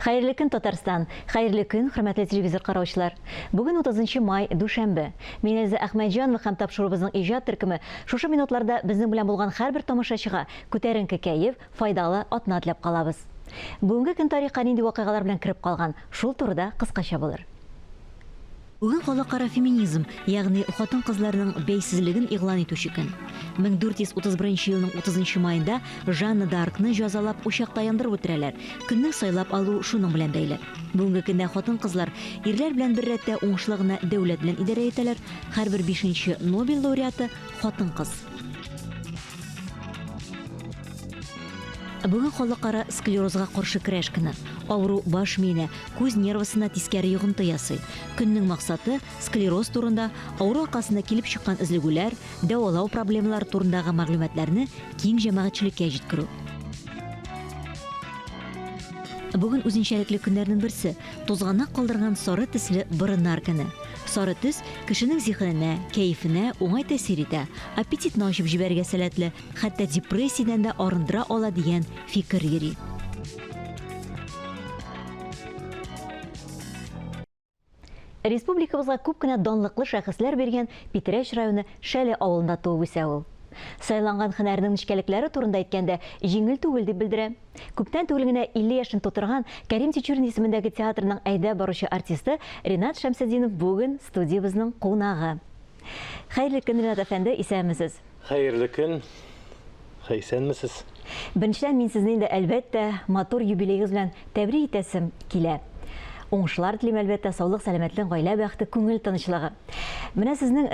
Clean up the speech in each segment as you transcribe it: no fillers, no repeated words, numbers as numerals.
Хәерле көн, Татарстан! Хәерле көн, хөрмәтле телевизор караучылар! Бүген 30 май, дүшәмбе. Мин Эльза Әхмәтҗанова һәм тапшыруыбызның иҗат төркеме шушы минутларда безнең белән булган һәрбер тамашачыга күтәренке кәеф, файдалы атна теләп калабыз. Бүгенге көн тарихка нинди вакыйгалар белән кереп калган, шул турыда кыскача булыр. Бүген халыкара феминизм, ягъни хатын-кызларның бәйсезлеген игълан итүче көн. 1431 елның 30 маенда Жанна д'Аркны җәзалап учакта яндырып үтерәләр. Көннең сайлап алу шуның белән бәйле. Бүгенге көндә хатын-кызлар ирләр белән беррәттә уңышлы гына дәүләт белән идарә итәләр, һәрбер бишенче Нобель лауреаты, хатын-кыз. Бүген халыкара склерозга каршы көрәш көне. Авыру баш миенә, күз нервысына тискәре йогынты ясый. Көннең максаты, склероз турында, авыру аркасында килеп чыккан өзлегүләр, дәвалау проблемалары турындагы мәгълүматларны киң җәмәгатьчелеккә җиткерү. Бүген үзенчәлекле көннәрнең берсе, тузганак калдырган сары төсле борыннар көне. Сары төс кешенең зиһененә, кәефенә уңай тәэсир итә, аппетитны ачып җибәрергә сәләтле, хәтта депрессиядән дә арындыра ала дигән фикер йөри. Республикабызга күп кенә данлыклы шәхесләр биргән Питрәч районы Шәле авылында туып үсә ул. Сайланган һөнәренең нечкәлекләре турында әйткәндә, җиңел түгел дип белдерә. Күптән түгел генә 50 яшен тутырган Кәрим Тинчурин исемендәге театрның әйдәп баручы артисты Ринат Шәмсетдинов бүген студиябезнең кунагы. Хәерле көн, Ринат әфәнде, исәнмесез! Хәерле көн. Исәнмесез. Беренчедән, мин сезне инде, әлбәттә, матур юбилеегыз белән тәбрик итәсем килә. Уңышлар телим, әлбәттә, саулык, сәламәтлек, гаилә бәхете, күңел тынычлыгы. Менә сезнең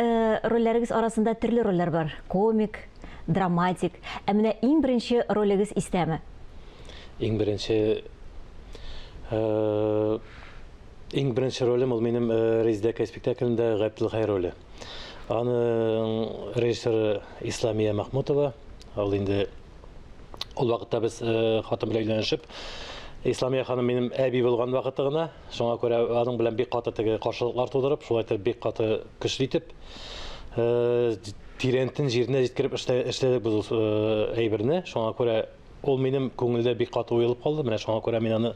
рольләрегез арасында төрле рольләр бар. Комик, драматик. Ә менә иң беренче ролегез истәме? Иң беренче иң беренче ролем ул минем Резидәкәй спектаклендә Габделхәй роле. Аның режиссеры Исламия Махмутова. Ул инде ул вакытта без э, хатын белән өйләнешеп, Исламия ханым минем әби булган вакыты гына. Шуңа күрә аның белән бик каты теге каршылыклар тудырып, шулай итеп бик каты көчле итеп э, тирәнтен җиренә җиткереп эшләдек без ул э, әйберне. Шуңа күрә ул минем күңелдә бик каты уелып калды. Менә шуңа күрә мин аны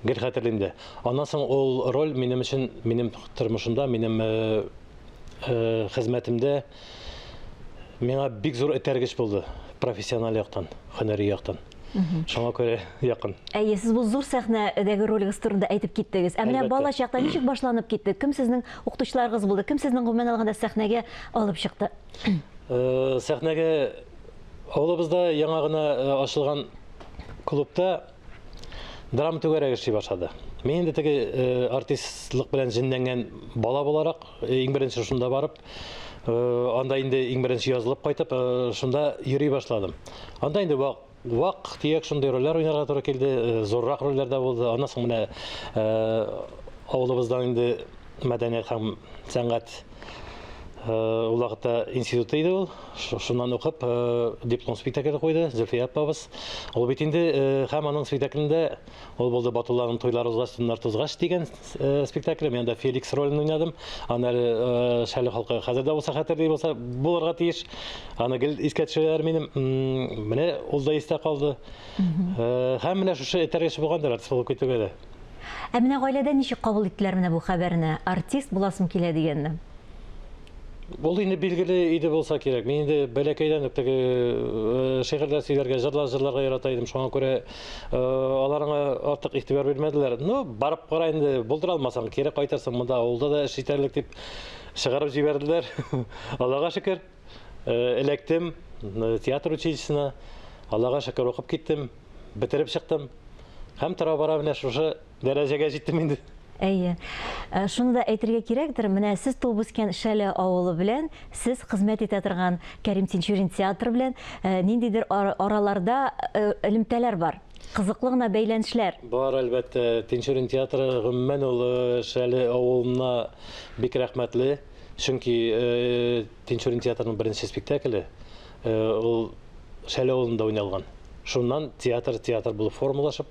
гел хәтерлим дә. Аннан соң ул роль минем өчен, минем тормышымда, минем хезмәтемдә миңа бик зур этәргеч булды профессиональ яктан, һөнәри яктан. Шуңа күрә якын. Әйе, сез бу зур сәхнәдәге ролегез турында әйтеп киттегез. Ә менә бала чакта ничек башланып китте? Кем сезнең укытучыларыгыз булды? Кем сезнең гомумән алганда сәхнәгә алып чыкты? Сәхнәгә авылыбызда яңа гына ачылган клубта Драма түгәрәге эшли башлады. Мин инде теге э, артистлык белән җенләнгән бала буларак, э, иң беренче шунда барып, э, анда инде иң беренче язылып кайтып, шунда йөри башладым. Анда инде вак вак төяк шундый рольләр уйнарга туры килде, зуррак рольләр дә булды. Аннан соң менә авылыбыздан инде мәдәният һәм сәнгать Ул вакытта институтта иде ул. Шуннан укып, диплом спектакле куйды Зөлфия апабыз. Ул бит инде һәм аның спектаклендә ул булды Батулланың туйлары узгач, туннар тузгач дигән спектакль. Мин анда Феликс ролен уйнадым. Аны әле Шәле халкы хәзер дә булса хәтерли булса булырга тиеш. Аны гел искә төшерәләр минем. Менә ул да истә калды. Һәм менә шушы этәргеч булгандыр артист булып китүгә дә. Ә менә гаиләдә ничек кабул иттеләр менә бу хәбәрне, артист буласым килә дигәнне? Ул инде билгеле иде булса кирәк. Мин инде бәләкәйдән үк теге э, шигырьләр сөйләргә, җырлар җырларга ярата идем. Шуңа күрә э, алар аңа артык игътибар бирмәделәр. Ну, барып кара инде, булдыра алмасаң, кире кайтырсың, монда авылда да эш җитәрлек дип чыгарып җибәрделәр. Аллага шөкер, э, эләктем театр училищесына. Аллага шөкер, укып киттем. Бетереп чыктым. Һәм тора-бара менә шушы дәрәҗәгә җиттем инде. Әйе. Э, шуны да әйтергә кирәктер, менә сез туып үскән Шәле авылы белән, сез хезмәт итә торган Кәрим Тинчурин театры белән э, ниндидер араларда э, элемтәләр бар. Кызыклы гына бәйләнешләр. Бар, әлбәттә. Тинчурин театры гомумән ул Шәле авылына бик рәхмәтле. Чөнки Тинчурин театрының беренче спектакле ул Шәле авылында уйналган. Шуннан театр театр булып формалашып,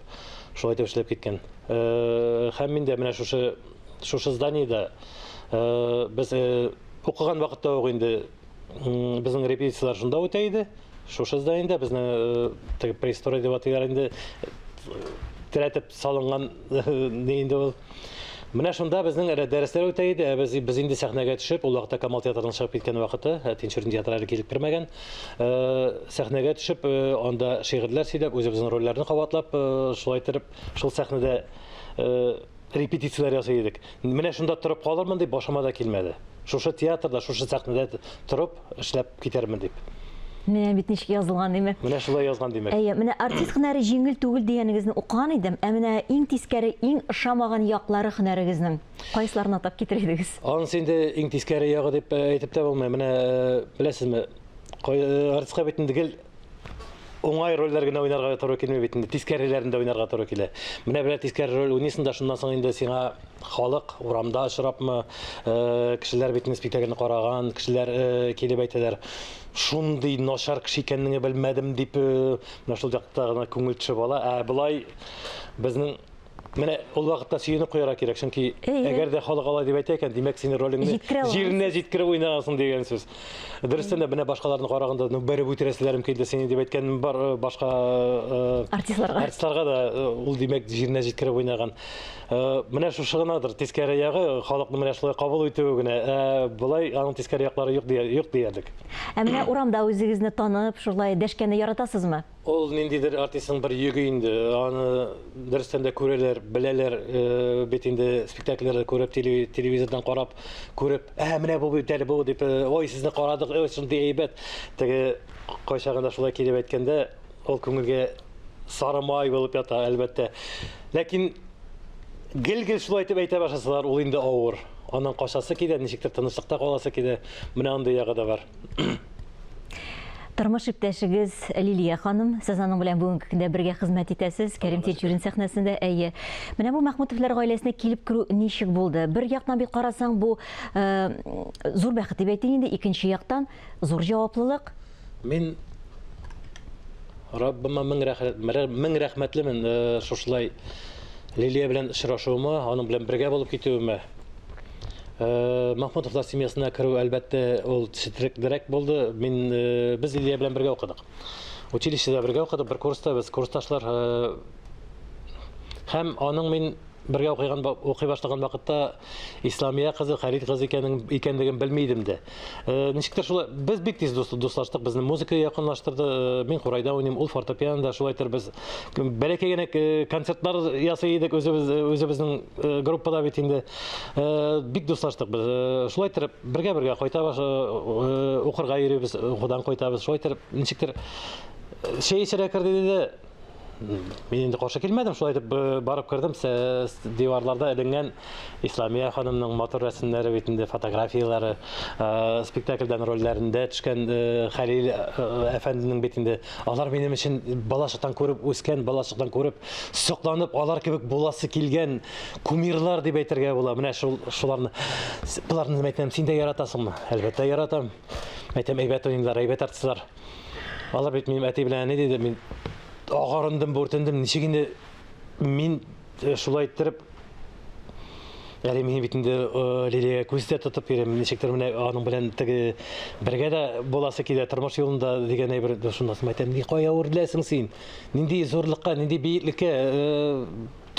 шулай итеп эшләп киткән. Э, һәм мин дә менә шушы шушы зданиедә э, без э, укыган вакытта ук инде безнең репетицияләр шунда үтә иде. Шушы зданиедә безне теге пристрой дип атыйлар инде. Терәтеп салынган ни инде ул. Менә шунда безнең дәресләр үтә иде. Ә без, без инде сәхнәгә төшеп, ул вакытта Камал театрының чыгып киткән вакыты, ә Тинчурин театры әле килеп кермәгән. Сәхнәгә төшеп, анда шигырьләр сөйләп, үзебезнең рольләрне кабатлап, шулай итеп, шул сәхнәдә репетицияләр ясый идек. Менә шунда торып калырмын дип башыма да килмәде. Шушы театрда, шушы сәхнәдә торып эшләп китәрмен дип. Менә бит ничек язылган, димәк. Менә шулай язган, димәк. Әйе, менә артист һөнәре җиңел түгел дигәнегезне укыган идем. Ә менә иң тискәре, иң ошамаган яклары һөнәрегезнең кайсыларын атап китерер идегез? Анысы инде иң тискәре ягы дип э, әйтеп тә булмый. Менә э, беләсезме, э, артистка бит инде гел уңай рольләр генә уйнарга туры килми бит инде, тискәреләрен дә уйнарга туры килә. Менә берәр тискәре роль уйныйсың да, шуннан соң инде сиңа халык урамда очрапмы, э, кешеләр бит инде спектакльне караган, кешеләр э, килеп әйтәләр, шундый начар кеше икәнеңне белмәдем дип, э, менә шул якта гына күңел төшеп ала. Ә болай безнең Менә ул вакытта сөенеп куярга кирәк, чөнки әгәр дә халык алай дип әйтә икән, димәк, син ролеңне җиренә җиткереп уйнагансың дигән сүз. Дөрестән дә, менә башкаларны караганда, ну, бәреп үтерәселәрем килде сине дип әйткәнем бар э, башка э, артистларга. Артистларга да э, ул димәк җиренә җиткереп уйнаган. Менә шушы гынадыр тискәре ягы, халыкны менә шулай кабул итүе генә. Ә болай аның тискәре яклары юк юк диярлек. Ә менә урамда үзегезне танып, шулай дәшкәнне яратасызмы? Ул ниндидер артистның бер йөге инде. Аны дөрестән дә күрәләр, беләләр э, бит инде спектакльләрдә күреп, телевизордан карап, күреп, ә менә бу бит әле бу дип, э, ой, сезне карадык, ой, шундый әйбәт. Теге кайчагында шулай килеп әйткәндә, ул күңелгә сары май булып ята, әлбәттә. Ләкин гел-гел шулай итеп әйтә башласалар, ул инде авыр. Аннан качасы килә, ничектер тынычлыкта каласы килә. Менә андый ягы да бар. Тормыш иптәшегез Лилия ханым, сез аның белән бүгенге көндә бергә хезмәт итәсез, Кәрим Тинчурин сәхнәсендә, әйе. Менә бу Мәхмүтовлар гаиләсенә килеп керү ничек булды? Бер яктан бит карасаң, бу э, зур бәхет дип әйтик инде, икенче яктан зур җаваплылык. Мин Раббыма мең рәхмәт, мең рәхмәтлемен э, шушылай Лилия белән очрашуыма, аның белән бергә булып китүемә. Э, Махмутовлар семьясына керү, әлбәттә, ул четереклерәк булды. Мин э, без Лилия белән бергә укыдык. Училищеда бергә укыдык, бер курста без курсташлар. Э, һәм аның мин бергә укыган укый башлаган вакытта Исламия кызы, Хәлил кызы икәнен икәнлеген белми идем дә. Ничектер шулай без бик тиз дус, дуслаштык, безне музыка якынлаштырды. Мин курайда уйныйм, ул фортепианода, шулай итеп без бәләкәй генә концертлар ясый идек үзебез үзебезнең группада бит инде. Э, бик дуслаштык без. Э, шулай итеп, бергә-бергә кайтабыз, э, укырга йөрибез, укудан кайтабыз. Шулай итеп, ничектер чәй эчәргә кер диде дә, мин инде каршы килмәдем, шулай итеп барып кердем. Диварларда эленгән Исламия ханымның матур рәсемнәре бит инде, фотографияләре, спектакльдән рольләрендә төшкән Хәлил әфәнденең бит инде. Алар минем өчен балачактан күреп үскән, балачактан күреп, сокланып, алар кебек буласы килгән Кумирлар дип әйтергә була. Менә шул шуларны. Боларны әйтәм, син дә яратасыңмы? Әлбәттә яратам. Әйтәм, әйбәт уйныйлар, әйбәт артистлар. Алар бит минем әти белән әни диде. Мин агарындым, бүртендем. Ничек инде мин э, шулай иттереп Әле мин бит инде э, Лилиягә күз дә тотып йөрим. Ничектер менә аның белән теге бергә дә буласы килә, тормыш юлында дигән әйбер. Шуннан соң әйтәм, ни кая үреләсең син? Нинди зурлыкка, нинди биеклеккә э,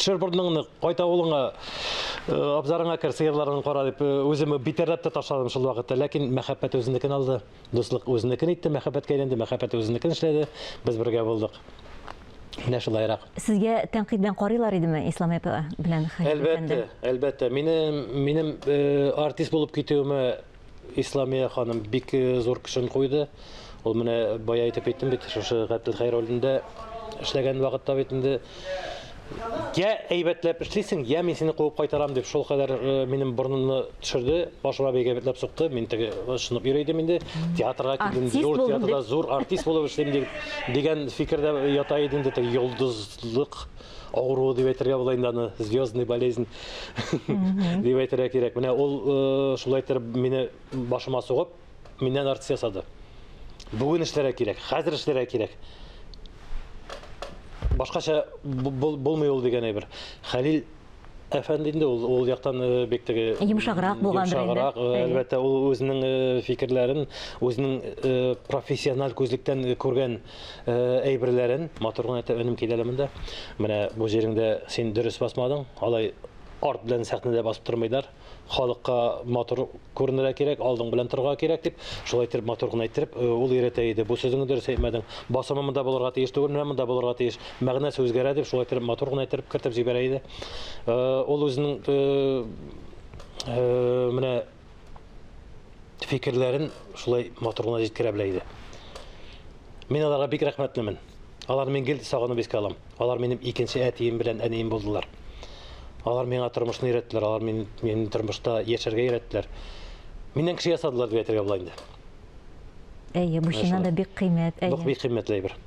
Төшер борыныңны, кайт авылыңа, э, абзарыңа кер, сыерларыңны кара дип, э, үзем битәрләп тә ташладым шул вакытта. Ләкин мәхәббәт үзенекен алды. Дуслык үзенекен итте, мәхәббәткә әйләнде, мәхәббәт үзенекен эшләде. Без бергә булдык. Менә шулайрак. Сезгә тәнкыйть белән карыйлар идеме Ислам апа белән Хәлил Әлбәттә, әлбәттә. Минем минем э, артист булып китүемә Исламия ханым бик э, зур көчен куйды. Ул менә бая әйтеп киттем бит, шушы Габделхәй ролендә эшләгән вакытта бит инде я әйбәтләп эшлисең, я мин сине куып кайтарам дип шул кадәр э, минем борынымны төшерде, башыма бик әйбәтләп сукты. Мин теге ышынып йөри идем инде. Театрга килдем, зур театрда зур артист булып эшлим дигән фикердә ята иде инде, теге йолдызлык авыруы дип әйтергә була инде аны, звездный болезнь дип әйтергә кирәк. Менә ул э, шулай итеп мине башыма сугып, миннән артист ясады. Бүген эшләргә кирәк, хәзер эшләргә кирәк. Башкача булмый ул дигән әйбер. Хәлил әфәнде инде ул, ул яктан бик теге йомшаграк булгандыр инде. Йомшаграк, әлбәттә, ул үзенең фикерләрен, үзенең профессиональ күзлектән күргән әйберләрен матур гына итеп, энем кил әле монда. Менә бу җиреңдә син дөрес басмадың. Алай арт белән сәхнәдә басып тормыйлар. Халыкка матур күренергә кирәк, алдың белән торырга кирәк дип, шулай итеп матур гына иттереп, э, ул өйрәтә иде. Бу сүзеңне дөрес әйтмәдең. Басымы монда булырга тиеш түгел, менә монда булырга тиеш. Мәгънәсе үзгәрә дип, шулай иттереп матур гына иттереп кертеп җибәрә иде. Э, ул үзенең э, менә фикерләрен шулай матур гына җиткерә белә иде. Мин аларга бик рәхмәтлемен. Аларны мин гел сагынып искә алам. Алар минем икенче әтием белән әнием булдылар. Алар миңа тормышны өйрәттеләр, алар мине, мине тормышта яшәргә өйрәттеләр. Миннән кеше ясадылар дип әйтергә була инде. Әйе, бу чыннан да бик кыйммәт. Бу бик кыйммәтле әйбер.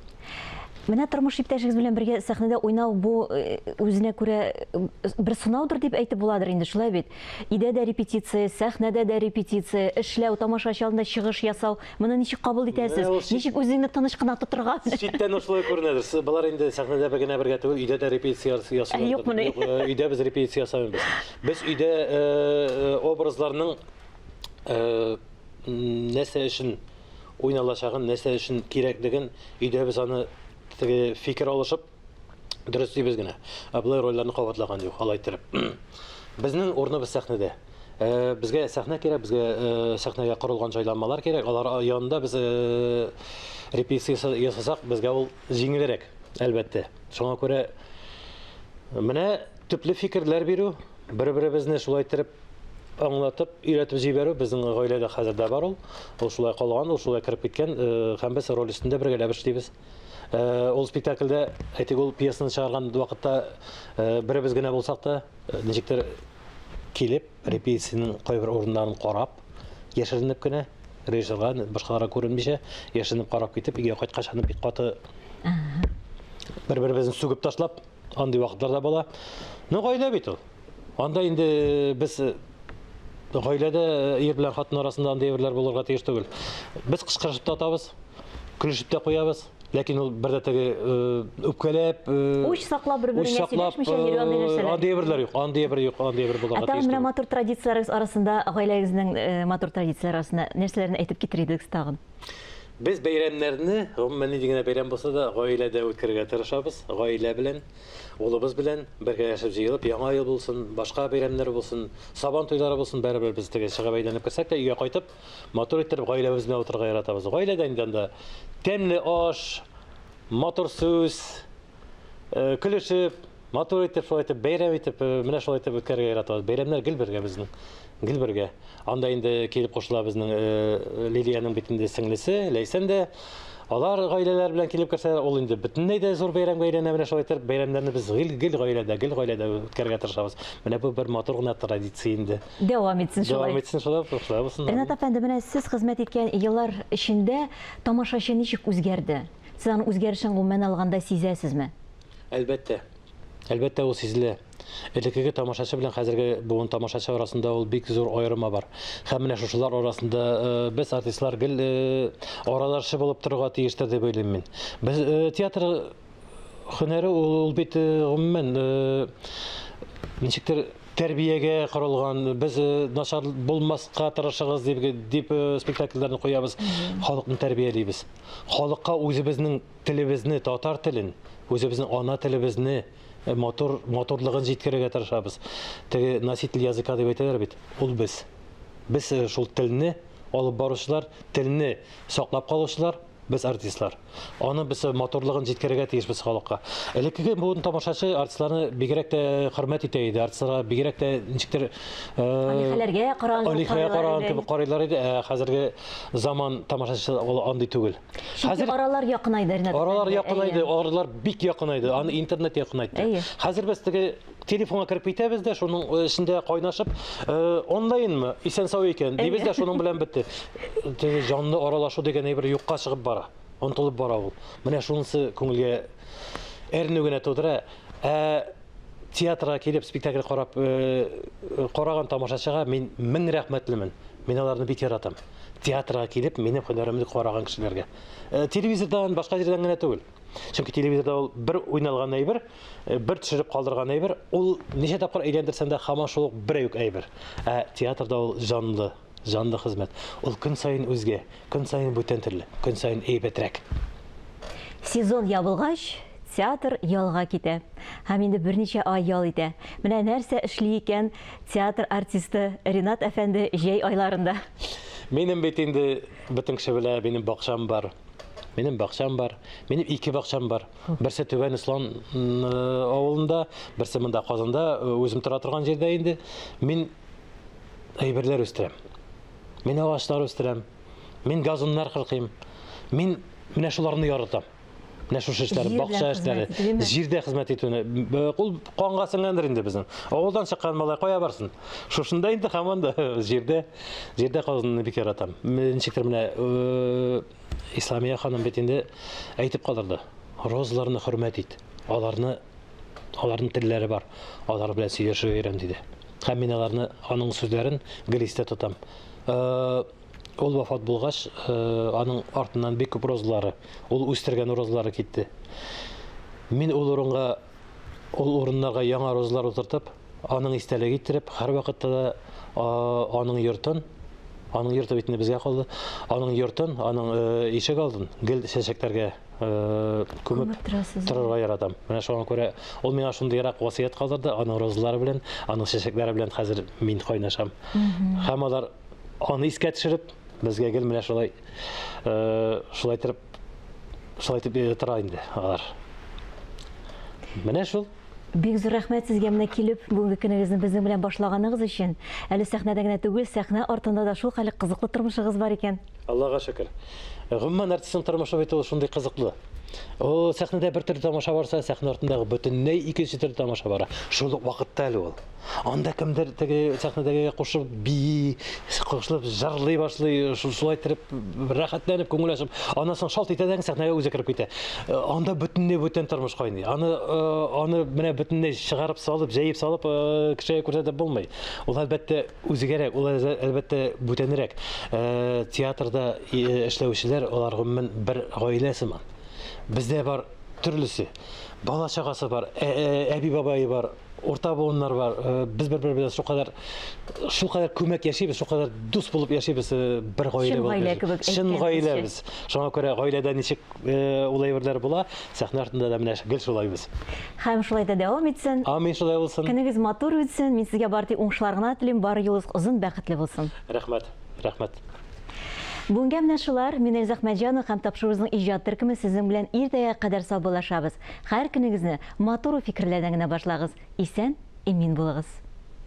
Менә тормыш иптәшегез белән бергә сәхнәдә уйнау бу э, үзенә күрә э, бер сынаудыр дип әйтеп буладыр инде, шулай бит? Өйдә дә репетиция, сәхнәдә дә репетиция, эшләү, тамашачы алдында чыгыш ясау. Моны ничек кабул итәсез? Ничек үзеңне тыныч кына тотырга? Читтән шулай күренәдер. Болар инде сәхнәдә бер генә бергә түгел, өйдә дә репетиция ясыйлар. Юк моны. Э, өйдә без репетиция ясамыйбыз. Без өйдә образларның нәрсә өчен уйналачагын, нәрсә өчен кирәклеген өйдә без аны теге фикер алышып дөрес дибез генә. Ә болай рольләрне кабатлаган юк, алай иттереп. Безнең урыныбыз сәхнәдә. Э, безгә сәхнә кирәк, безгә э, сәхнәгә корылган җайланмалар кирәк. Алар янында без э, репетиция ясасак, безгә ул җиңелрәк, әлбәттә. Шуңа күрә менә төпле фикерләр бирү, бер-беребезне шулай иттереп аңлатып, өйрәтеп җибәрү безнең гаиләдә хәзер дә бар ул. Ул шулай калган, ул шулай кереп киткән һәм без роль өстендә бергәләп эшлибез. Ул спектакльдә, әйтик, ул пьесаны чыгарган вакытта беребез генә булсак та, ничектер килеп, репетициянең кайбер урыннарын карап, яшеренеп кенә, режиссерга, башкаларга күренмичә, яшеренеп карап китеп, өйгә кайткач аны бик каты бер-беребезне сүгеп ташлап, андый вакытлар да була. Ну, гаилә бит ул. Анда инде без гаиләдә ир белән хатын арасында андый әйберләр булырга тиеш түгел. Без кычкырышып та атабыз, көлешеп тә куябыз. Ләкин ул бер дә теге үпкәләп, уч саклап бер-береңә сөйләшмичә йөрү андый нәрсәләр. Андый әйберләр юк, андый әйбер юк, андый әйбер булырга тиеш. Ә тагын менә матур традицияләрегез арасында, гаиләгезнең матур традицияләре арасында нәрсәләрне әйтеп китер идегез тагын? Без бәйрәмнәрне, гомумән нинди генә бәйрәм булса да, гаиләдә үткәрергә тырышабыз, гаилә белән, улыбыз белән бергәләшеп җыелып, Яңа ел булсын, башка бәйрәмнәр булсын, Сабан туйлары булсын, барыбер без теге чыгып әйләнеп керсәк тә, өйгә кайтып, матур иттереп гаиләбез белән утырырга яратабыз. Гаиләдә инде анда тәмле аш, матур сүз, э, көлешеп, матур итеп, шулай итеп, бәйрәм итеп, э, менә шулай итеп үткәрергә яратабыз. Бәйрәмнәр гел бергә безнең. Гел бергә. Анда инде килеп кушыла безнең э, Лилиянең бит инде сеңлесе, Ләйсән дә. Алар гаиләләр белән килеп керсәләр, ул инде бөтенләй дә зур бәйрәмгә әйләнә. Менә шулай итеп, бәйрәмнәрне без гел гел гаиләдә, гел гаиләдә үткәрергә тырышабыз. Менә бу бер матур гына традиция инде. Дәвам итсен шулай. Дәвам итсен шулай, шулай булсын. Ренат әфәнде, менә сез хезмәт иткән еллар эчендә тамашачы ничек үзгәрде? Сез аның үзгәрешен гомумән алганда сизәсезме? Әлбәттә. Әлбәттә, ул сизелә. Элеккеге тамашачы белән хәзерге буын тамашачы арасында ул бик зур аерма бар. Һәм менә шушылар арасында э, без артистлар гел э, аралашчы булып торырга тиештер дип уйлыйм мин. Без э, театр һөнәре ул, ул бит гомумән ничектер тәрбиягә корылган, без начар булмаска тырышыгыз дип, дип спектакльләрне куябыз, халыкны тәрбиялибез. Халыкка үзебезнең телебезне, татар телен, үзебезнең ана телебезне э, матур, матурлыгын җиткерергә тырышабыз. Теге носитель языка дип әйтәләр бит, ул без. Без э, шул телне алып баручылар, телне саклап калучылар, без артистлар. Аны без э, матурлыгын җиткерергә тиешбез халыкка. Элеккеге буын тамашачы артистларны бигрәк тә хөрмәт итә иде. Артистларга бигрәк тә ничектер Алихәләргә караган Алихәгә караган кебек карыйлар иде. Ә хәзерге заман тамашачысы ул андый түгел. Чөнки аралар якынайды, Ренат. Аралар якынайды, аралар бик якынайды. Аны интернет якынайтты. Әйе. Хәзер без теге телефонга кереп китәбез дә, шуның э, эчендә кайнашып, э, онлайнмы, исән-сау икән, дибез дә, шуның белән бетте. Теге җанлы аралашу дигән әйбер юкка чыгып бара. Онытылып бара ул. Менә шунысы күңелгә әрнү генә тудыра. Ә театрга килеп спектакль карап э, караган тамашачыга мин мең рәхмәтлемен. Мин аларны бик яратам. Театрга килеп минем һөнәремне караган кешеләргә. Э, телевизордан, башка җирдән генә түгел. Чөнки телевизорда ул бер уйналган әйбер, э, бер төшереп калдырган әйбер, ул ничә тапкыр әйләндерсәң дә һаман шул ук бер үк әйбер. Ә театрда ул җанлы, җанлы хезмәт. Ул көн саен үзгә, көн саен бүтән төрле, көн саен әйбәтрәк. Сезон ябылгач, театр ялга китә. Һәм инде берничә ай ял итә. Менә нәрсә эшли икән театр артисты Ринат әфәнде җәй айларында? Минем бит инде, бөтен кеше белә, минем бакчам бар. Минем бакчам бар. Минем ике бакчам бар. Берсе Түбән Ослан авылында, берсе монда Казанда, үзем тора торган җирдә инде. Мин әйберләр үстерәм. Мин агачлар үстерәм. Мин газоннар кыркыйм. Мин менә шуларны яратам. Менә шушы эшләр, бакча эшләре, җирдә хезмәт итүне. Ул канга сеңгәндер инде безнең. Авылдан чыккан малай кая барсын? Шушында инде һаман да җирдә, җирдә казынуны бик яратам. Ничектер менә Исламия ханым бит инде әйтеп калдырды. Розаларны хөрмәт ит. Аларны аларның телләре бар. Алар белән сөйләшергә өйрән диде. Һәм мин аларны аның сүзләрен гел истә тотам. Ул вафат булгач, аның артыннан бик күп розалары, ул үстергән розалары китте. Мин ул урынга ул урыннарга яңа розалар утыртып, аның истәлеге иттереп, һәрвакытта да аның йортын, аның йорты бит инде безгә калды, аның йортын, аның ишек алдын гел чәчәкләргә күмеп торырга яратам. Менә шуңа күрә ул миңа шундыйрак васыять калдырды, аның розалары белән, аның чәчәкләре белән хәзер мин кайнашам. Һәм алар аны искә төшереп, безгә гел менә шулай шулай итеп шулай итеп тора инде алар. Менә шул. Бик зур рәхмәт сезгә менә килеп, бүгенге көнегезне безнең белән башлаганыгыз өчен. Әле сәхнәдә генә түгел, сәхнә артында да шулкадәр кызыклы тормышыгыз бар икән. Аллага шөкер. Гомумән, артистның тормышы бит ул шундый кызыклы. Ул сәхнәдә бер төрле тамаша барса, сәхнә артындагы бөтенләй икенче төрле тамаша бара. Шул ук вакытта әле ул. Анда кемдер теге сәхнәдәгегә кушып бии, кушылып җырлый башлый, шулай иттереп рәхәтләнеп күңел ачып, аннан соң шалт итә дә сәхнәгә үзе кереп китә. Э, анда бөтенләй бүтән тормыш кайный. Аны э, аны менә бөтенләй чыгарып салып, җәеп салып э, кешегә күрсәтеп булмый. Ул әлбәттә үзгәрәк, ул әлбәттә бүтәнрәк. Театрда эшләүчеләр алар гомумән бер гаилә сыман. Бездә бар төрлесе. Бала чагасы бар, әби-бабае бар, урта буыннар бар. Э, без бер-бер белән шулкадәр шулкадәр күмәк яшибез, шулкадәр дус булып яшибез, э, бер гаилә булып. Чын гаилә кебек. Чын гаилә без. Шуңа күрә гаиләдә ничек э, ул әйберләр була, сәхнә артында да менә гел шулай без. Һәм шулай да дәвам итсен. Амин, шулай булсын. Көнегез матур үтсен. Мин сезгә бары тик уңышлар гына телим. Бары юлыгыз озын, бәхетле булсын. Рәхмәт. Рәхмәт. Бүгенгә менә шулар. Мин Эльза Әхмәтҗанова һәм тапшыруыбызның иҗат төркеме сезнең белән иртәгә кадәр саубуллашабыз. Һәр көнегезне матур уй-фикерләрдән генә башлагыз. Исән, имин булыгыз.